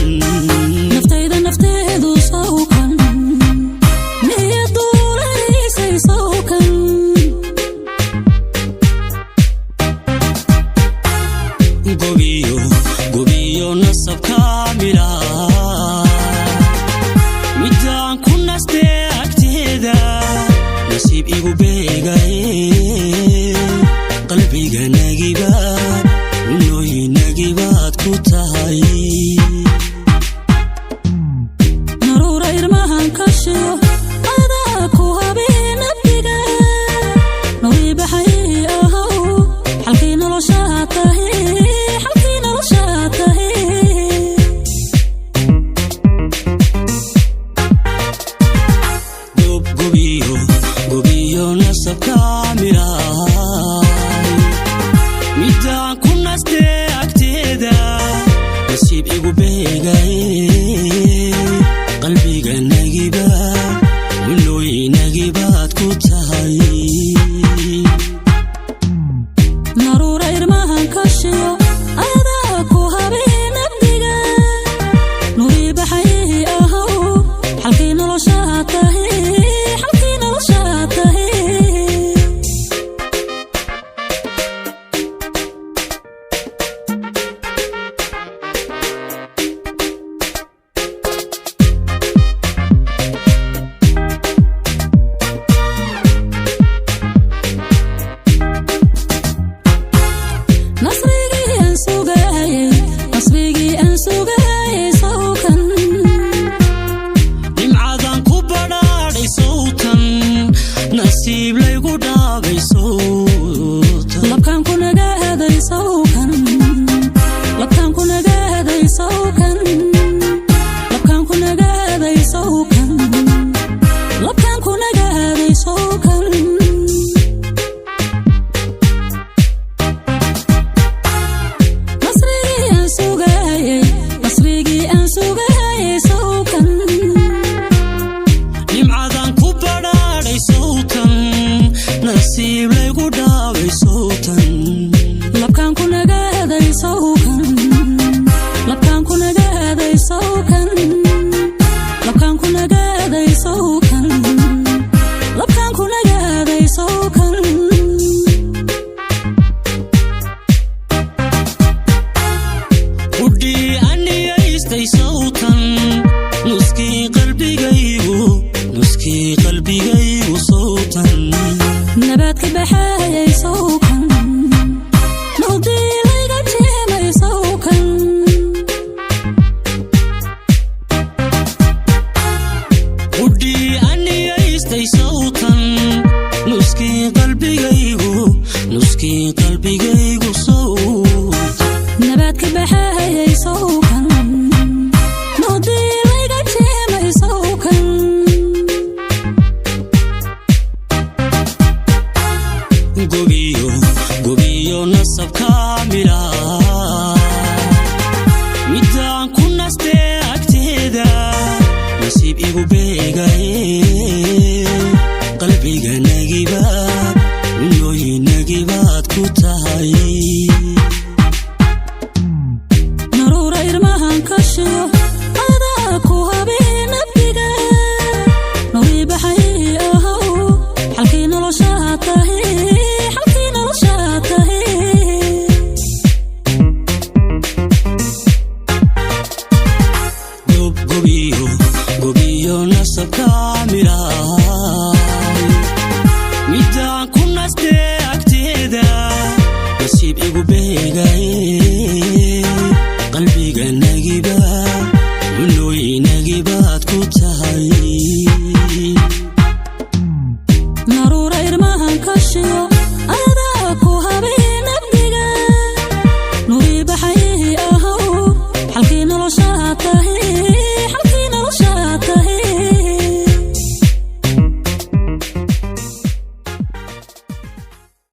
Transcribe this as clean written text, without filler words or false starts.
Naftayda nafteedu sawkan, niyaduulaysay sawkan. Gobiyo gobiyo nasab kaamila, midaan ku nastee agteeda nasiib igu beegaye, qalbiga nagiba unooyinagibaad ku tahay. Naruura irmahan kashiyo adaa ku habee nabdiga, nurii baxay ahaw, xalkii noloshaa tahay, xalkii noloshaa tahay. Gobiyo gobiyo nasab kaamila, midaan ku nastee agteeda nasiib igu beegaye, qalbiga nagiba unooyinagibaad ku tahay. Naruura irmahan kashiyo adaa ku habee nabdiga, nurii baxay ahaw, xalkii noloshaa tahay, xalkii noloshaa tahay. Nasrigii aan sugaayay, nasrigii aan sugaayay sawkan. Nimcadan ku badhaadhay sawtan, nasiib laygu dhaabay sawtan. Labkaan ku nagaaday sawkan, labkaan ku nagaaday sawkan, labkaan ku nagaaday sawkan, labkaan ku nagaaday sawkan. Nasrigii aan sugaayay, nasrigii aan sugaayay sawkan. Nimcadan ku badhaadhay sawtan, nasiib laygu dhaabay sawtan. Labkaan ku nagaaday sawkan, labkaan ku nagaaday sawkan, labkaan ku nagaaday sawkan, labkaan ku nagaaday sawkan. Qudhii aniyaystay sawtan, nuskii qalbigaygu, nuskii qalbigaygu sawtan. Nabaadka baxaayay sawkan, nuhdii layga jeemay sawkan. Qudhii aniyaystay sawtan, nuskii qalbigaygu, nuskii qalbigaygu sawtan. Nabaadka baxaayay sawkan, nuhdii layga jeemay sawkan. Gobiyo gobiyo nasab kaamila, midaan ku nastee agteeda nasiib igu beegaye, qalbiga nagiba unooyinagibaad ku tahay. Naruura irmahan kashiyo adaa ku habee nabdiga, nurii baxay ahaw, xalkii noloshaa tahay, xalkii noloshaa tahay. Gobiyo gobiyo nasab kaamila, midaan ku nastee agteeda nasiib igu beegaye, qalbiga nagiba unooyinagibaad ku tahay. Naruura irmahan kashiyo.